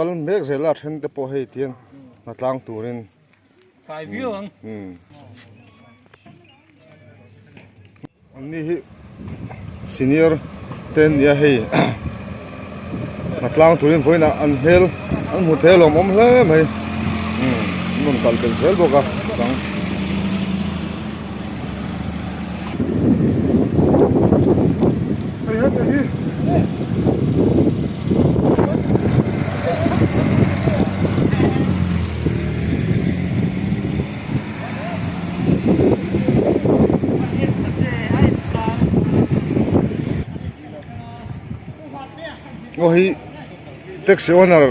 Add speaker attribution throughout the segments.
Speaker 1: kal mek zel a, a then te pawh hei tiang hnatlang turin.
Speaker 2: Fai viau ang.
Speaker 1: An ni hi senior te an nia hei hnatlang turin vawiinah an hmel an hmu thei alawm awm hle mai umm an rawn kal belh zel bawk a dang. Aw hi taxi owner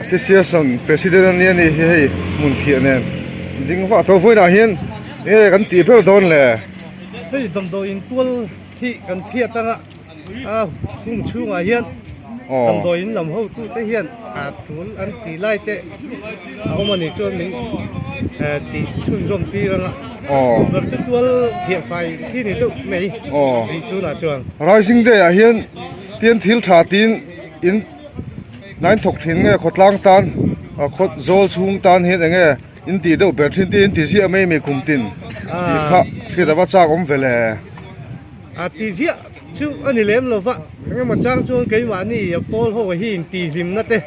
Speaker 1: association president a nia ni hi hei hmun phiah nen ding vah tho vawiinah hian enge kan tih ber dawn le.
Speaker 2: Hei damdawiin tual hi kan phiat anga a hung chhungah hian damdawiin lam hotute hian a tul an tih lai te a awm a nih chuan min tih chhunzawm tir anga ber chu tual phiah fai khi ni deuh mai tih tunah chuan.
Speaker 1: Rising Day ah hian tian thil tha tiin in hnain thawk thin nge khawtlang tan khaw zawl chhung tan hian enge in tih deuh ber thin tiin ti ziah mai mi kum tin tih kha hriat ava chak awm ve le.
Speaker 2: A ti ziah chu a ni lem lo va, engemaw chang chuan keimahni a pawl ho hi intihhlimna te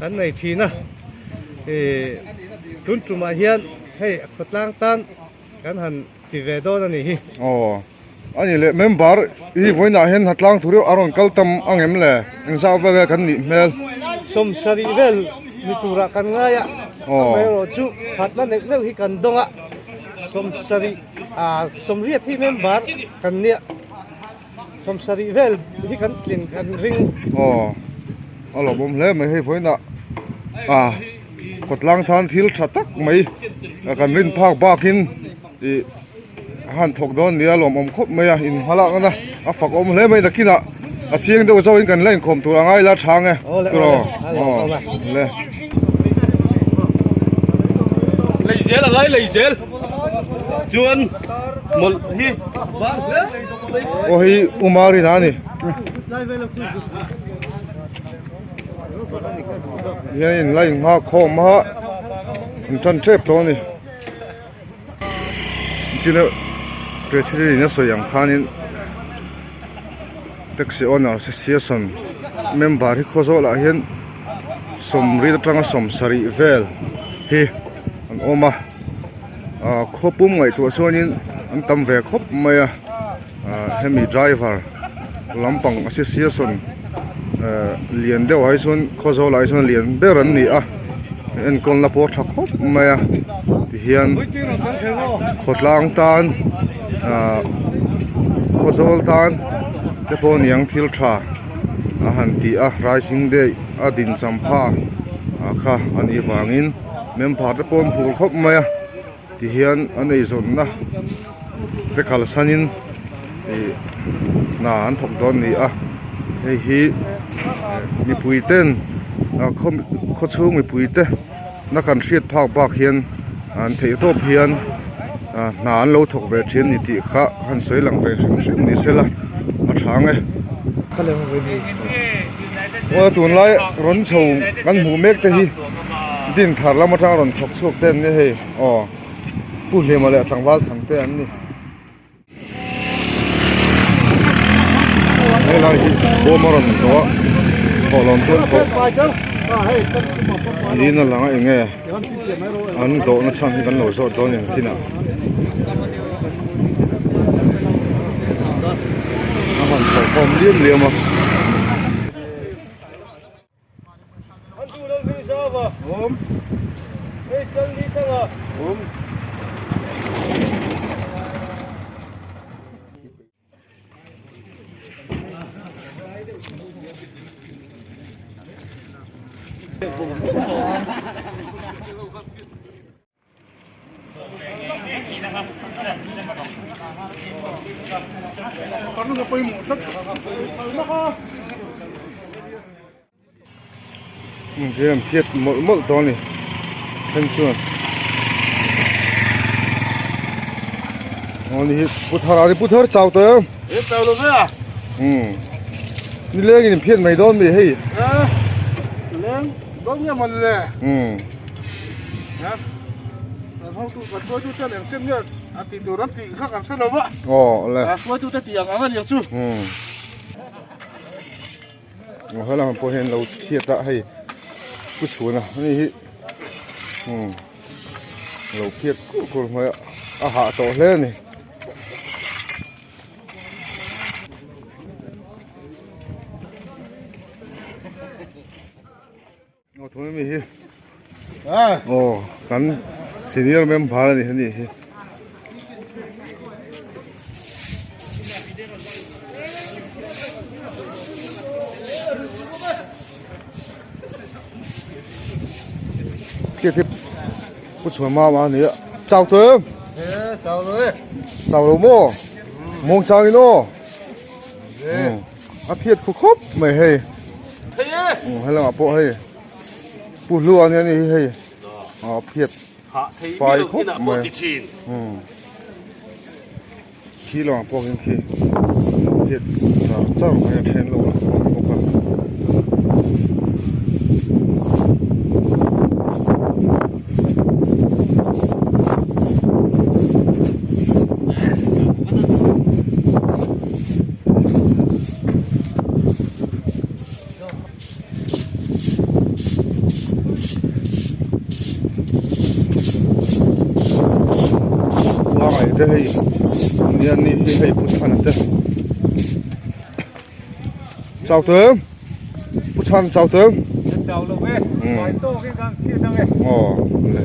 Speaker 2: kan nei thin a, ih tun tumah hian hei a khawtlang tan kan han ti ve dawn a nih hi.
Speaker 1: Aw a ni leh member hi vawiinah hian hnatlang tur a rawn kal tam ang em le engzau vel nge kan nih hmel.
Speaker 2: Sawmsarih vel ni turah kan ngai a, amaherawh chu phatna neuh neuh hi kan dawng a, sawmsarih. Ah sawmriat hi member kan nia sawmsarih vel hi kan tlin kan ring.
Speaker 1: Aw a lawmawm hle mai hei vawiinah ah khawtlang tan thil tha tak mai kan rin phak bakin ih a han thawk dawn nia lawmawm khawp mai a in hma lak na a fak awm hle mai nakinah a chiang deuh zawkin kan la inkhawm tur a ngai la chang e tiraw aw le.
Speaker 3: Lei zel a ngai lei zel. Chuan mawlh hi vang hle.
Speaker 1: Aw hei Umar in a ni. Hian in la inghak khawm a an tan tep tawh a ni. Chile president in a sawi ang khanin taxi owner association member hi khawzawlah ah hian sawmriat atanga sawmsarih vel hi an awm a. ah khaw pum ngaihtuah chuanin an tam ve khawp mai a ah hemi driver lampang association eh lian deuh ah hi chuan khawzawl ah hi chuan lian ber an ni a enkawlna pawh a tha khawp mai a tihian khawtlang tan ah khawzawl tan te pawh niang thil tha a han ti a rising day a din champha ah kha a nih vangin. Member te pawh an phur khawp mai a tihian an eizawnna te kalsanin ih hna an thawk dawn a ni a hei hi mipui ten khaw khaw chhung mipui te na kan hriat phak bak hian an theih tawp hian hna an lo thawk ve thin a ni tih kha han sawi lang ve hrim hrim ni sela a tha ang e. Aw tunlai rawn chho kan hmuh mek te hi din thar lam atanga rawn thawk chhuak te an ni hei aw pu hlima leh tlangval than te an ni helai hi bawm a rawn hnawh a thawhlawm chuan thawh niin a lang a eng nge an dawhna chhan hi kan lo zawt dawn in khinah a han thawhkhawm liam liam a. Gem phiat mawlh mawlh tawh a ni then chuan aw ni hi pu thar a ni pu thar chau tawh em
Speaker 3: e chau lo ve a
Speaker 1: ni leng in phiat mai dawn mi hei
Speaker 3: le.
Speaker 4: Dawn nge mawn le? Kan hotu kan hruaitu ten eng chen nge a tih tur an tih kha kan hre lo va.
Speaker 1: Aw le.
Speaker 4: Hruaitu te tih ang ang a ni ang chu.
Speaker 1: Aw helai pawh hian lo thiat a hei pu chhun a ani hi lo phiat kur kur mai a a hah tawh hle a ni. Aw thawm ami hi aw kan senior member a ni a nih hi. Kia khi pu chhuan ma ma a ni a chau tawh em?
Speaker 4: Chau lo e.
Speaker 1: Chau lo maw? Muang chang in aw. A phiat khu khawp mai hei helamah pawh hei pu hlua ania ni hi hei a phiat fai khawp mai khi lamah pawh hian khi phiat char char mai a then lo lah pawh bawk a. Uangai te hei nia ni hi hei pu chhana te chau tawh em pu chhan chau tawh em
Speaker 2: chau lo e mai tawk in kan phiat ang e
Speaker 1: aw le.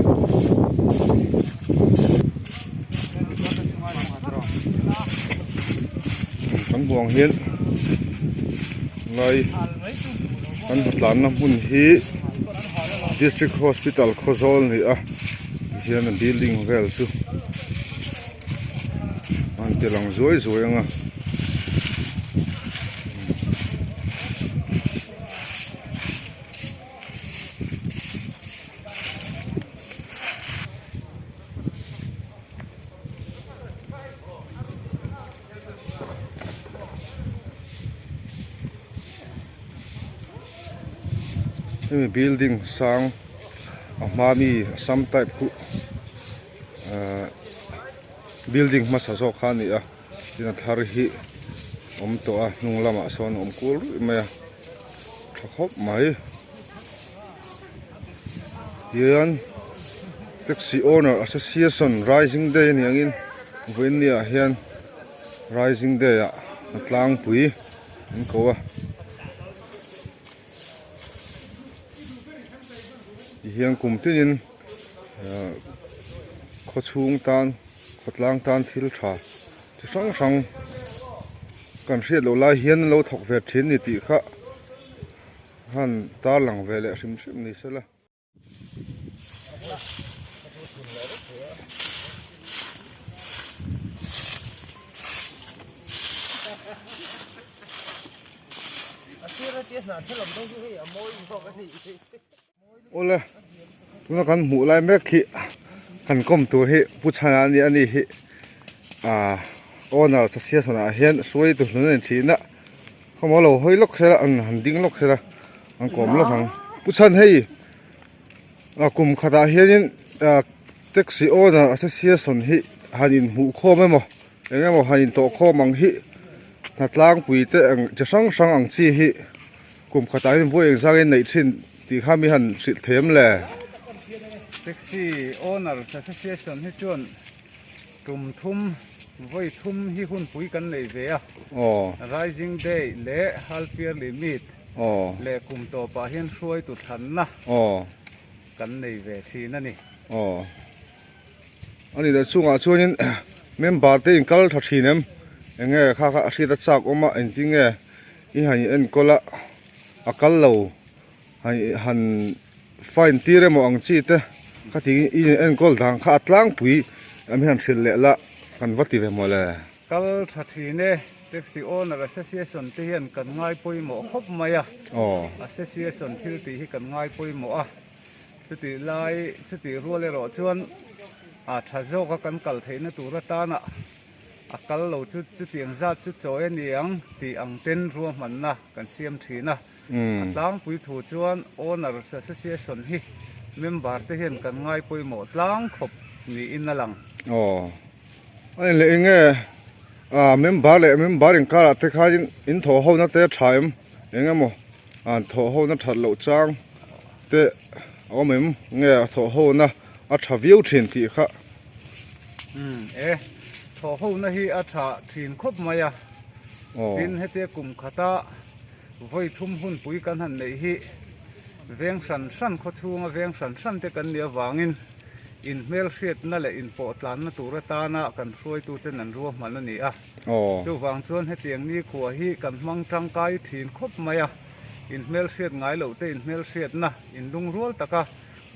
Speaker 1: Kan buang hian lai kan hnatlanna hmun hi district hospital Khawzawl a ni a tihian a building vel chu a han ti lang zuai zuai ang a. Hemi building sang a hma mi assam type khu ahh building hmasa zawk kha a ni a tin a thar hi awm tawh a hnung lamah sawn a awm kual ruih mai a tha khawp mai. Tihian taxi owner association rising day a ni angin vawiin ni ah hian rising day ah a tlangpui an ko a tihian kum tinin ah khawchhung tan khawtlang tan thil tha chi hrang hrang kan hriat loh lai hian an lo thawk ve thin a ni tih kha. Han tar lang ve leh hrim hrim ni sela. Awle tuna kan hmuh lai mek hi kan kawm tur hi Pu Chhana a ni a ni hi ah owner association ah hian hruaitu hlun a ni thin a. Khawmaw lo hawi lawk sela an han ding lawk sela an kawm lawk ang. Pu Chhan hei a kum khatah hianin ah taxi owner association hi han inhmuh khawm emaw eng emaw han intawh khawm ang hi hnatlangpui te ang chi hrang hrang ang chi hi kum khatah hian vawi engzangin neih thin tih kha mi han hrilh thei em le?
Speaker 2: Taxi owner association hi chuan Tum thum, vawi thum hi hunpui kan nei ve a, Rising Day leh Half Yearly Meet leh kum tawpah hian hruaitu thlanna kan nei ve thin a ni.
Speaker 1: A ni leh chungah chuanin member te in kal tha thin em? Enge kha kha a hriat a chak awm a, engtin nge i han enkawl a, a kal lo. Han fine tir emaw ang chi te kha ti i enkawl dan kha a tlangpui am hian hrilh leh la kan va ti ve maw le.
Speaker 2: Kal tha thin e, Taxi Owner Association te hian kan ngai pawimawh khawp mai a, Association thil tih hi kan ngai pawimawh a, chutih lai chutih rual erawh chuan a tha zawka kan kal theihna tur atana a kal lo chu chutiang zat chu chawi a ni ang tih ang ten ruahmanna kan siam thin a.
Speaker 5: A tlangpui thu chuan Owners Association hi member te hian kan ngai pawimawh tlang khawp niin a lang.
Speaker 1: Aw. A in leh eng nge ah member leh member inkarah te khain in thawh ho na te a tha em? Eng emaw ah thawh ho na that loh chang te a awm em? Nge a thawh ho na a tha viau thin tih kha.
Speaker 5: Umm e, thawh ho na hi a tha thin khawp mai a. Tin hetia kum khata Vawi thum hunpui kan han neih hi veng hran hran khaw chhunga veng hran hran te kan nih avangin inhmelhriatna leh inpawhtlanna tur atana kan hruaituten an ruahman a ni a. Chuvang chuan hetiang nikhua hi kan hmang tangkai thin khawp mai a, inhmelhriat ngai loh te inhmelhriatna, inlungrual taka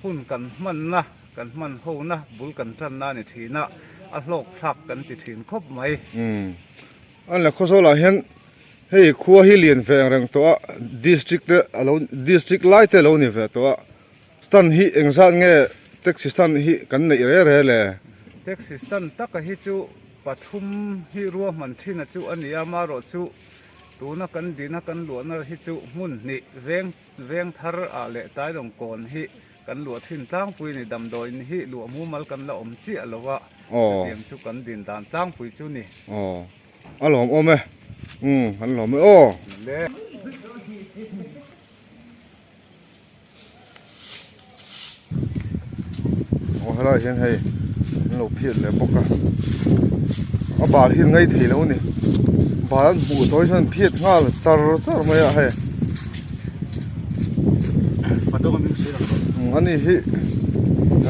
Speaker 5: hun kan hmanna, kan hman hona bul kan tanna a ni thin a, a hlawkthlak kan ti thin khawp mai.
Speaker 1: A la khawzawlah hian Hei khua hi lian ve ang reng tawh a, district te a lo district lai te a lo ni ve tawh a, stand hi engzat nge taxi stand hi kan neih re re le?
Speaker 5: Taxi stand taka hi chu pathum hi ruahman thin a chu a ni a, amaherawh chu tuna kan dina kan luahna hi chu hmun hnih veng veng thar ah leh Tailawng kawn hi kan luah thin tlangpui a ni, damdawiin hi luah mumal kan la awm chiah lo a, hetiang chu kan din dan tlangpui chu ni.
Speaker 1: A lawm awm e umm an lawm e aw. Aw helai hian hei an lo phiat leh bawk a a bal hi an ngaih thei lo a ni bal an hmuh tawh hi chuan an phiat nghal char char mai a hei ani hi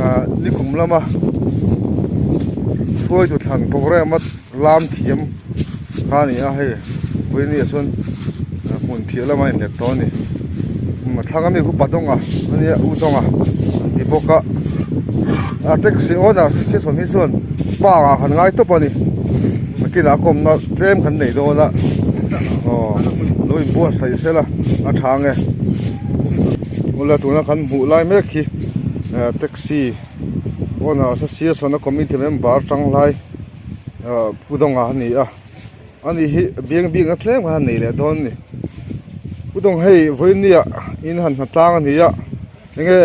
Speaker 1: ah nikum lama hruaitu thlan programme a. Lam thiam kha a ni a hei vawinia chuan hmun phiah lama a inlet tawh a ni a thlang ami khu Padawnga a nia U Dawnga an ti bawk a a taxi owner session hi chuan park ah kan ngai tawp a ni nakinah a kawmna tlem kan nei dawn a aw lo inbuatsaih sela a tha ang e awle tuna kan hmuh lai mek hi taxi owner association a committee member tanglai. Pu Dawnga a ni a, ani hi biang bikna tlem khan a nei leh dawn a ni. Pu Dawng hei vawinia in han hna tlang a ni a, enge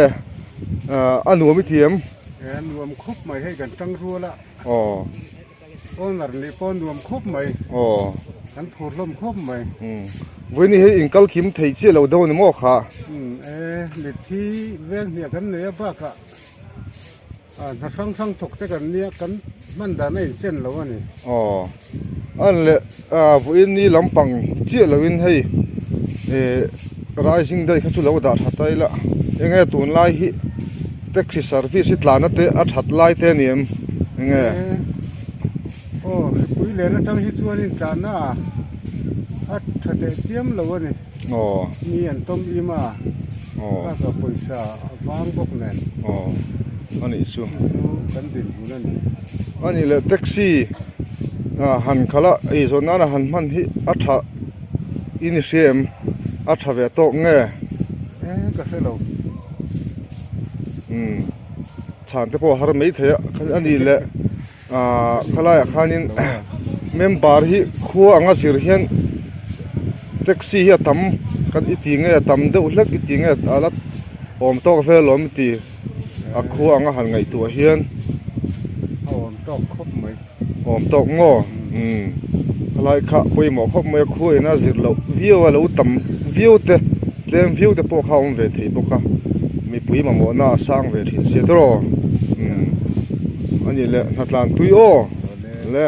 Speaker 1: a nuam i ti em?
Speaker 4: E a nuam khup mai hei kan tang rual a,
Speaker 1: aw
Speaker 4: owner nih pawh a nuam khup mai,
Speaker 1: aw
Speaker 4: kan phur hlawm khup mai.
Speaker 1: Vawinia hi in kal kim thei chiah lo deuh a ni maw kha?
Speaker 4: E mitthi veng hniah kan nei a bakah. Hna hrang hrang thawk te kan nia, kan hman dan a inchen lo a ni.
Speaker 1: Aw, an leh vawiin ni lampang chiah loin hei rising day kha chu lo dah tha ta ila, enge tunlai hi taxi service hi tlana te a that lai te a ni em? Enge?
Speaker 4: Aw, hripui len atang hi chuanin tlana a tha teh chiam lo a ni.
Speaker 1: Aw.
Speaker 4: Ni an tawm im a.
Speaker 1: Aw.
Speaker 4: Bakah pawisa a vang bawk nen.
Speaker 1: Aw. A nih chu.
Speaker 4: Chu chu kan dinhmun a ni.
Speaker 1: A nih leh taxi han khalh a eizawn nana han hman hi a tha in i hria em? A tha ve tawk nge?
Speaker 4: E ka hre lo.
Speaker 1: Umm. Chhan te pawh a har mai thei a. A nih leh. Ahh khalaiah khanin member hi khua anga zir hian taxi hi a tam kan i ti nge a tam deuh hlek i ti nge a la awm tawk vel awm i ti a khua anga han ngaihtuah hian
Speaker 4: a awm tawk khawp mai
Speaker 1: awm tawk maw umm khalai kha pawimawh khawp mai a khua ina zir loh viau a lo tam viau te tlem viau te pawh kha a awm ve thei bawk a mipui mamawhna a sang ve thin sia tawh umm a nih leh hnatlan tui aw le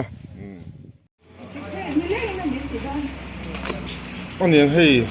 Speaker 1: a niang hei.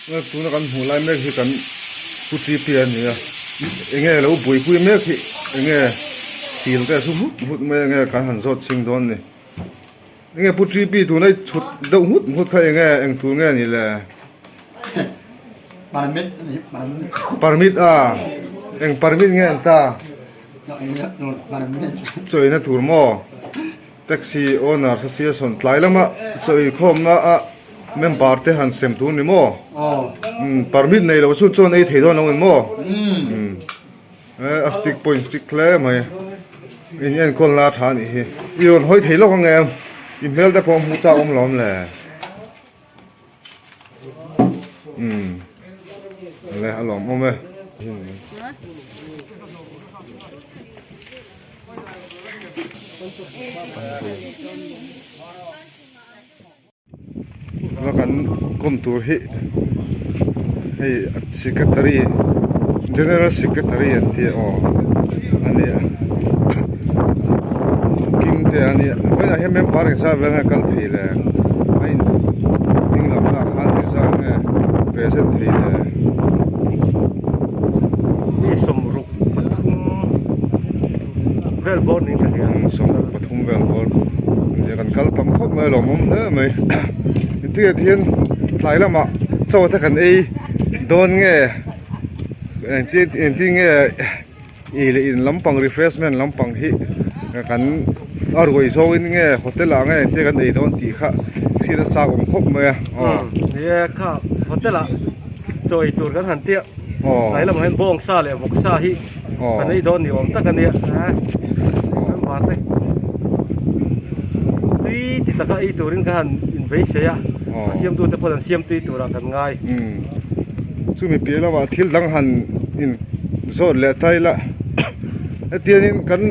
Speaker 1: Tuna kan hmuh lai mek hi kan pu TP a ni a, enge lo buaipui mek hi enge steel te a su nghut nghut mai enge kan han zawt ching dawn ni. Enge pu TP tuna i chhut deuh nghut nghut kha enge eng tur nge ni le?
Speaker 6: Permit a ni permit.
Speaker 1: Permit a, eng permit nge an ta?
Speaker 6: Permit.
Speaker 1: Chawina tur maw? Taxi owner association tlai lama chaw inkhawmna a member te han sem tur ni maw? Umm permit nei lo chu chuan ei thei dawn lo ni maw? Umm a stick pawh in stick hle mai in enkawl na tha anih hi i rawn hawi thei lawk ang em i hmel te pawh hmuh chak awm lo awm le umm le a lawm awm e. Tuna kan kawm tur hi hei secretary general secretary an tih aw a ni a kim te a nia vawiinah hian member engzat vel nge kal thei le a in ding lam lah khan engzat nge present thei le.
Speaker 2: Pathum vel bawr niin ka hria.
Speaker 1: Sawmruk pathum vel bawr nia kan kal tam khawp mai a lawmawm hle mai engtikah hian tlai lamah chaw te kan ei dawn nge engtin engtin nge ei leh in lampang refreshment lampang hi kan a ruai zawngin nge hotel ah nge engtin kan ei dawn tih kha hriat a chak awm khawp mai a
Speaker 2: aw nia kha hotel ah chaw ei tur kan han tia. Tlai lamah hian bawng sa leh vawk sa hi kan ei dawn ni awm tak a nia member te tui ti taka ei turin ka han inbeisei a a siamtu te pawh an siam tui turah kan ngai.
Speaker 1: Chumi piah lamah thil dang han in zawt leh ta ila hetiangin kan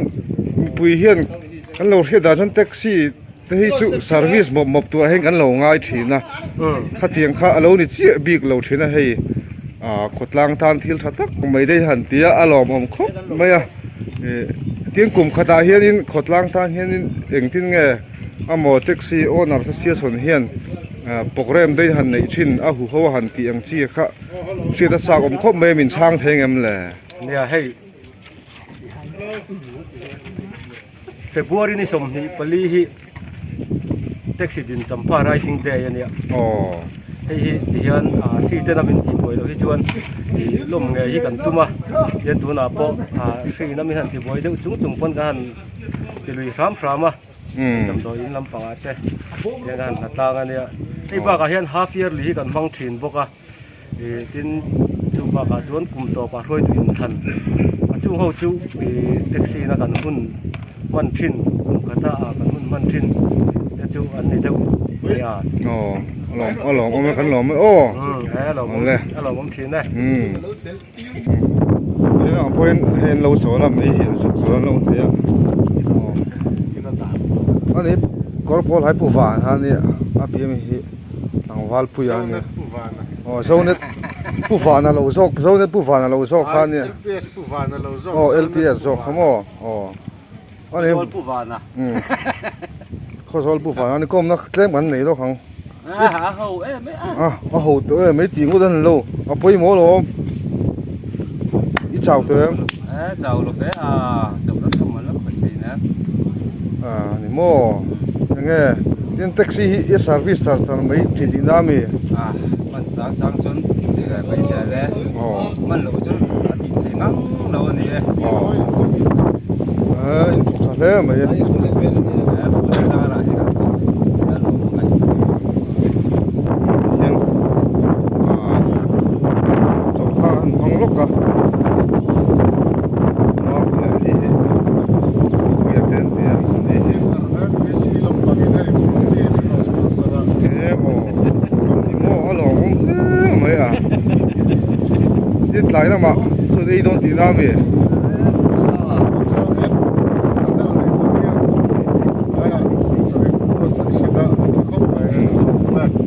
Speaker 1: mipui hian kan lo hriat dan chuan taxi Te hi chu service mawp mawp turah hian kan lo ngai thin a, khatiang kha a lo ni chiah bik lo thin a hei ah khawtlang tan thil tha tak mai daih han ti a, a lawmawm khawp mai a, ih tin kum khatah hianin khawtlang tan hianin engtin nge amaw taxi owner association hian ah programme daih han neih thin a huho a han tih ang chi kha hriat a chak awm khawp mai a min chhang thei ang em le?
Speaker 2: Nia hei. February ni 24 hi taxi din Champa Rising Day a nia.
Speaker 1: Aw.
Speaker 2: Hei hi ti hian ah hri ten a min tih buai loh hi chuan ih lawm ngei hi kan tum a, tihian tunah pawh ah hri in a min han ti buai deuh chung chung pawn ka han ti lui hram hram a, damdawi in lampangah te tihian ka han hna tlang a nia. Hei bakah hian half yearly hi kan hmang thin bawk a. Ih tin chu bakah chuan kum tawpah hruaitu inthlan a chung ho chu ih taxi na kan hun hman thin kum khata ah kan hun hman thin te chu an ni deuh mai a.
Speaker 1: Aw a lawm a lawm awm e kan lawm e aw
Speaker 2: he a lawm awm a lawm awm thin e.
Speaker 1: Umm tunah pawhin hei an lo chawl a meizial zuk chawl an lo nei a aw ani kawr pawl hai pu van a nia a piah ami hi. Tlangval puia a nia. Aw Zonet Pu Vana lo zawk Zonet Pu Vana lo zawk kha a nia.
Speaker 4: LPS Pu Vana lo zawk.
Speaker 1: Aw LPS zawk kha maw aw.
Speaker 3: Ani Khawzawl Pu Vana.
Speaker 1: Khawzawl Pu Vana ni kawmna tlem kan nei lawk ang.
Speaker 3: A ho em mai
Speaker 1: a. A ho tawh em mai tih ngawt a ni lo. A pawimawh alawm. I chau tawh em?
Speaker 3: E chau lo ve a chauh na tham an la khawih thei nen.
Speaker 1: A ni maw enge tin taxi hi i service char char mai tih tihna ami?
Speaker 3: A hman chang chang chuan ti leh mai zel e.
Speaker 1: Aw.
Speaker 3: Hman loh chu a tih theih ngang lo a ni e.
Speaker 1: Aw. E in thawk tha hle mai e.
Speaker 3: E phone zarah hi kan thawk thei a lawm awm e.
Speaker 1: Hian ah chawlh kha an hmang lawk a tin tlai lamah chaw ei dawn tihna a mi.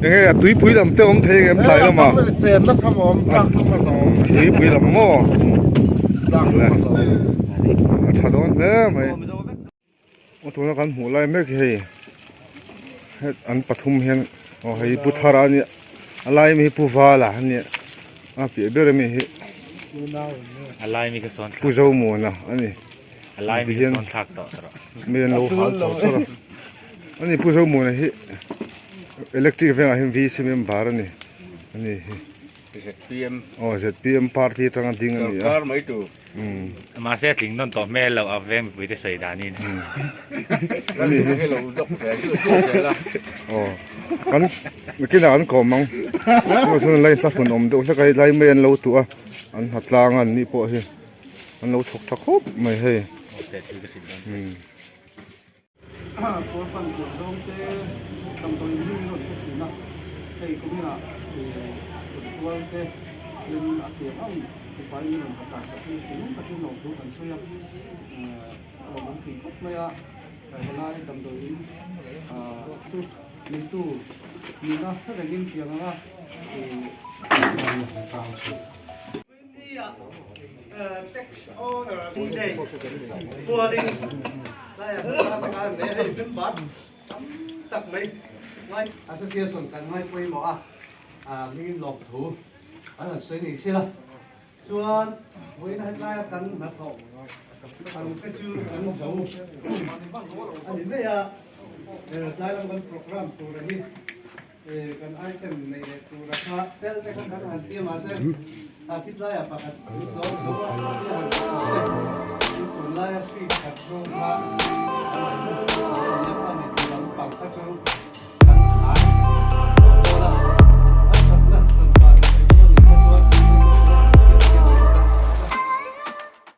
Speaker 1: Enge a tuipui lam te awm thei ang em tlai lamah tuipui lam maw a tha dawn hle mai aw tuna kan hmuh lai mek hi hei an pathum hian aw hei pu thara a nia. A lai ami hi Pu Vala a nia a piah ber ami hi
Speaker 6: A lai mi kha sawn
Speaker 1: Pu Zomuana a ni.
Speaker 6: A lai mi kha sawn thlak tawh rawh.
Speaker 1: Mi an lo hal chho chho a. Ani Pu Zomuana hi electric vengah hian VC member a ni. Ani hi.
Speaker 3: ZPM.
Speaker 1: Aw ZPM party atanga ding a ni a.
Speaker 3: Sorkar mai tur.
Speaker 6: Mahse a tling nawn tawh hmel loh a veng mipui te sawi danin.
Speaker 1: Ani hi.
Speaker 3: Hello dawk ve chu chu zel a.
Speaker 1: Aw kan nakinah an kawm ang. Tunah chuan lai hla hun awm deuh hlek a hei lai mai an lo tuah a an hna tlang a an nih pawh hi an lo chhawk tha khawp mai hei.
Speaker 2: Kawrpan tur zawng te damdawi in hming rawn hre thin a, hei kuminah kut kual te in a tiang ang sipai in rawn ha kai sak hi thinlung takin lawmthu kan sawi a, a lawmawm thin khawp mai a, helai damdawi in chu neitu nihna hre rengin tiang anga Association kan ngai pawimawh a, hmingin lawmthu an han sawi ni sela chuan vawiin hetlai a kan hnathawh ang te chu kan zo a ni mai a, tlai lam kan programme tur a hi. Kan item nei leh tur a kha tel te kha kan han ti a mahse a thi tlaiah pakhat tlawm zo a ti han ti tun laia street khat zawng kha.